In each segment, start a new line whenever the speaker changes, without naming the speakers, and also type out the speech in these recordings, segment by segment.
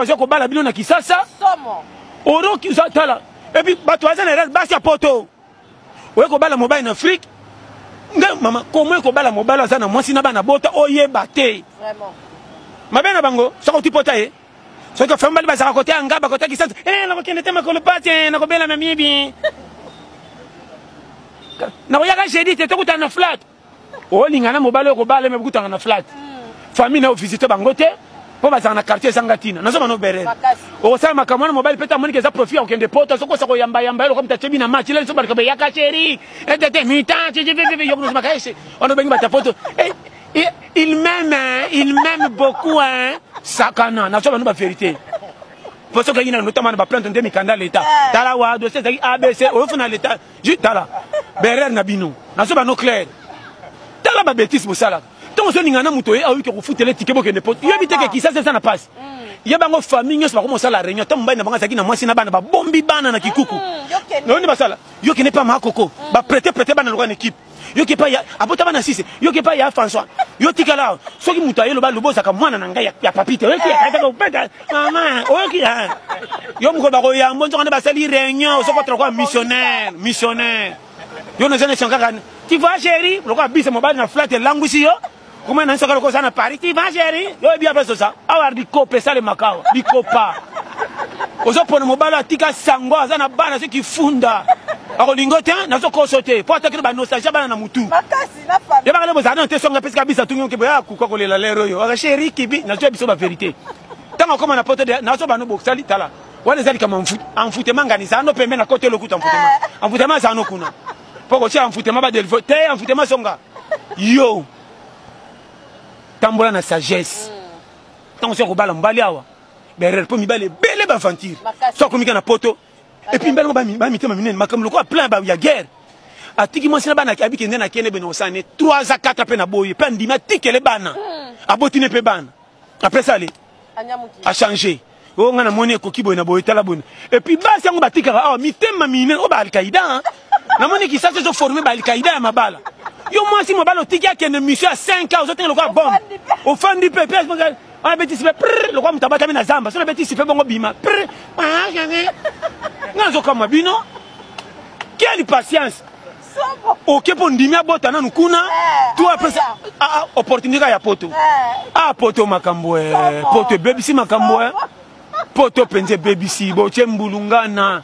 Baza kobala bino na Kisasa. Oroki tala. Et puis bato baza na erreur basi ya poto. Oye kobala mobali na Afrique. Nga mama comment kobala mobali aza na mwasi na bana bota oyeba te.
Vraiment.
Mabe na bango soki oti pota ye. Soki ofemba mobali bazaka kote ya ngaba kote ya Kisasa. Eh nakokende te makolo pasi eh, nakobela na mibi. Nakoyaka jeudi te tokutana na flat. Olinga na mobali okobala me bokutana na flat. Famille na ovisite bango te mpo bazala na quartier ezanga ntina. Nazo bano berere. Okosala makambo wana mobali mpe amoniki eza profit ya kokende poto azokosa koyambayamba ye lokola moto atyebi na match lelo so bato beyaka chéri etete mitan yokonomaka ese wana obengi bato ya poto. Il m'aime, hein, il m'aime beaucoup hein. Sakana nazo bano ba vérité. Po soki ayina notama na baplainte nde mikanda leta. Tala wa dossier ezalaki ABC oyofuna leta. Ju tala berere na bino nazo bano clair. Tala ba bêtises bosalaka. Ntango ozolinga na moto oye ayoki kofutela tike bokende poto. Yebi te ke Kisasa eza na pasi. Ye bango famille nyonso bakoma kosala réunion. Ntango mobali na bango azalaki na mwasi na bana babombi bana na kikuku. Nayo nde basala. Yo kende pa makoko. Ba prêter prêter bana lokola na équipe. Yo ke pa ya abota bana sise. Yo ke pa ya François. Yo tikala soki moto aye loba loba ozaka mwana na ngai ya papi te. Oyoki akataka kopeta mama oyoki yo mokolo bakoyambo nzoka nde basali réunion ozokotra kwa missionnaire missionnaire. Yo naza na kaka tu vas chérie lokola bisa mobali na flat elangwisi yo komona na nsoka lokola oza na Paris tu vas chérie yo oyebi apa sosa awa likopa esalemaka awa likopa ozopona mobali atika sango aza na bana soki funda akolingo te nazokoso te po atakeli banostalgie bana na mutu yebaka nde bozala nano te songa apesika bisa tungi oke boya kuka kolela lero oyo aka chéri kibi nazwa biso baverité ntango akoma na poto nazo bano bosali tala wana eza likambo envoûtement ngani ezala no pembe na kote lokuta envoûtement envoûtement ezala no kuna mpo kotia envoûtement badelivre te envoûtement zonga yo tambola na sagesse ntango soki akobala mobali awa berere mpo mibali ebele baaventure so akomika na poto epuis mibali yango bamitema minene makambo lokola plein ya guerre atiki mwasi na bana abiki nde nakende bene osala ne 3 a 4 mpe na boye mpe andimi atikele bana aboti ne mpe bana après ça ale achange oyo ngai namoni ekoki boye na boye tala boye epuis basi yango batikaka awa mitema minene oyo baalkaida namoni Kisasa ezoforme baalkaida ya mabala yo mwasi mobali otiki akende mission ya 5 ans ozotenga lokola bombe ofandi mpe mpe abetisi mpe prr lokola moto abatami na zamba soki abetisi mpe bongo bima prr ngai nazokamwa bino quelle patience oke mpo ndimi abota nanu kuna to apesa opportunité ya poto ah poto makambo poto ebebisi makambo poto mpenza ebebisi botie mbulungana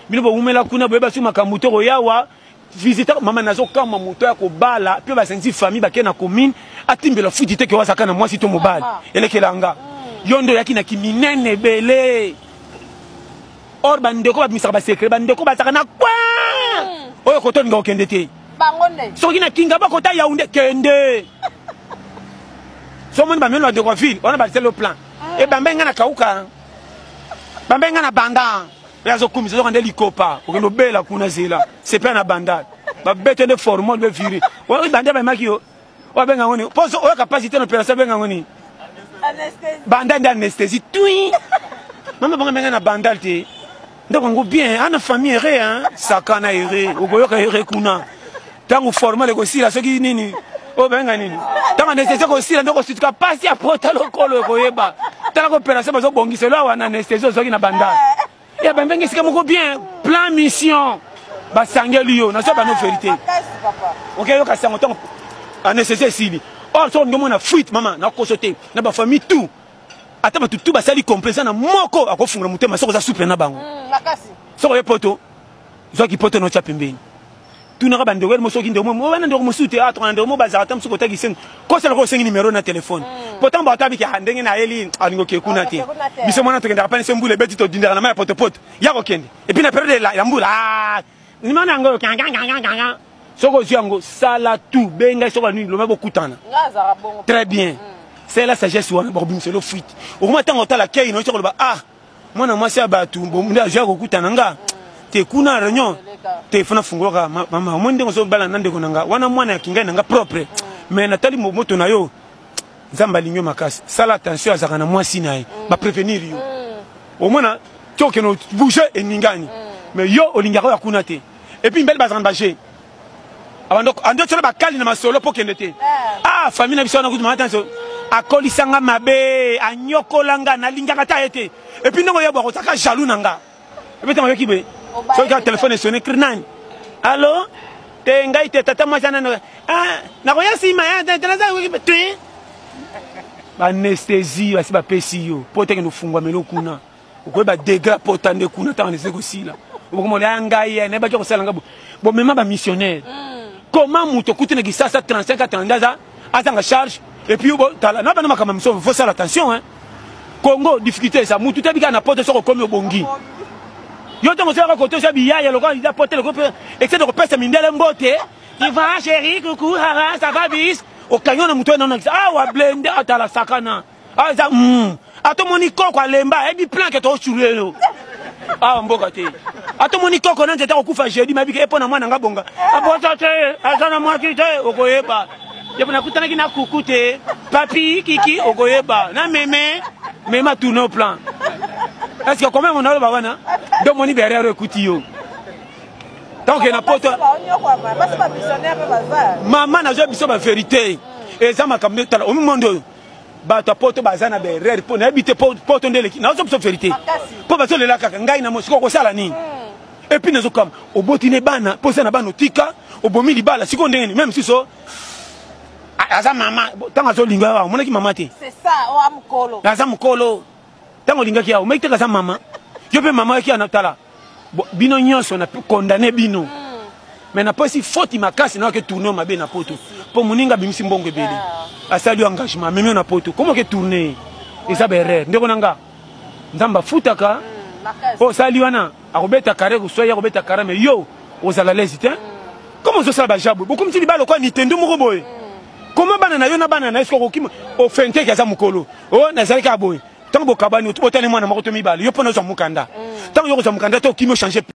bino bowumela kuna boyeba soki makambo to koyawa visiteur mama nazokamwa moto ya kobala mpe basangisi famille bake na commune atimbela futi te ke wazaka na mwasi to mobali elekela nga yo nde oyaki na kiminene ebele or bandeko babimisaka basecret bandeko bazalaka na coin oyo koto olinga kokende te soki na kinga bakota Yaoundé kende so omoni bamemi bandeko ya ville wana baliseli yo plan ebambe nga na kauka bambe nga na banda oyo azokumisa ozoka nde likopa okende obela kuna zela sepe na banda babete nde formol be viri oyo banda bamemaki yo oyo abenga ngo nini mpo oyoka mpasi te na opération abenga ngo nini banda nde anesthésie tui mama bango abenga na bandal te ndako yango bien ana famille ere hein sakana ere okoyoka ere kuna ntango formal ekosila soki nini oyo babenga nini ntango anesthésie ekosila nde okosituka mpasi ya pota lokolo ekoyeba tala ko opération bazobongiselo awa na anesthésie ozwaki na bandal ya bambenge esika moko bien plan mission basangeli yo nazwa bano vérité okeyoka sango ntango anesthésie esili or soki olingi omona fuite mama nakoso te na bafamille tout ata bato tu basali complaisant na moko akofungola motema soki oza souple na bango soki oye poto zwaki poto na otya pembeni tunaka bandeko elimo soki ndeko mo wana ndeko mosusu te atokana ndeko mo bazalaka ta mosusu kotaki sengo kosala ko osengi numero na telefone pourtant bato abiki ndenge nayeli alingi oke kuna te biso mwana tokendaka pani se mbula ebeti todindaka na mai ya potopoto ya kokende et puis na période ya mbula nimero na yango kanganganganganga soki ozwi yango sala tout bengai soki anini loma bokutana très bien sala sagesse wana bakobimiselo fuite okoma ntango otala kei na osi koloba ah mwana mwasi ya bato nde azwi akokutana nga te kuna réunion te fona fungolaka mama omoni ndenge ozobala na ndeko na nga wana mwana ya kingai na nga propre mais natali moto na yo Nzambe alingi yo makasi sala attention azalaka na mwasi na ye baprévenir yo omona ti okende bouge eningani mais yo olingaka oyo akuna te et puis mbele bazalaka na baje ando tiona bakali na masolo mpo okende te ah famille na biso wana kutu mama tanso Akolisa nga mabe, anyokola nga, nalingaka ta ye te. Et puis ndenge oyeba kozaka jaloux na nga. Et puis ntango oyoki boye, soki kaka telefone esone cri nani? Allo? Te ngai te tata mwasi anano. Ah, nakoya nsima ya te naza te. Ba anesthésie basi bapesi yo mpo tekende ofungwamelo kuna. Okoyeba degré ya pota nde kuna ntango anesthésie kosila. Okomona ya ngai ye nayebaki kosala nga bomema ba missionnaire. Comment moto okuti na Kisasa 35 à 32 aza azanga charge et puis bo tala na bana makambo mosusu faut faire attention hein. Congo difficulté eza mutu te bika na poto soko komi obongi. Yo ntango osalaka kote oza biyaya lokola ida pote lokola excès de kopesa mindele mbote. Tu vas chérie coucou haha ça va bis. Okangi na mutu oyo na awa blende atala sakana. Ah eza atomoni koko alemba ayebi plan ke tosulie yo awa mboka te atomoni koko na nzete akokufa jeudi mabike epo na mwana nga bonga abota te aza na mwaki te okoyeba yepo nakutanaki na kuku te papi kiki okoyeba na meme mema tourne plan est ce que combien mon aloba wana nde omoni berere ekuti yo tant que na poto mama nazwa biso ba vérité eza makambo tala omi monde oyo bato ya poto baza na baerreur mpo nayebi te poto nde eleki nazo biso verité mpo bazolela kaka ngai na mosika okosala nini epuis nazokama oboti ne bana mpo oza na bana otika obomi libala sikoyo ndenge nini meme suso aza mama ntango azolinga awa omonaki mama te aza mokolo ntango olingaki awa omeki te aza mama yo mpe mama oyaki ana tala bino nyonso na condamne bino mais napesi foti makasi na oke tourne mabe na poto mpo moninga abimisi mbongo ebele asali yo engagement amemi yo na poto komo oke tourne eza baerreur ndeko na nga nzambe afutaka oyo osali wana akobeta kare koswai akobeta kare mais yo ozala lezi te komo ozosala bajabu bokomisi libala lokola nintendo moko boye koma bana na yo na bana na ye soki okokima ofenteki aza mokolo o nazali kaka boye ntango bokabani botali mwana moko to mibale yo mpo nazwa mokanda ntango yo kozwa mokanda te okimi ochange.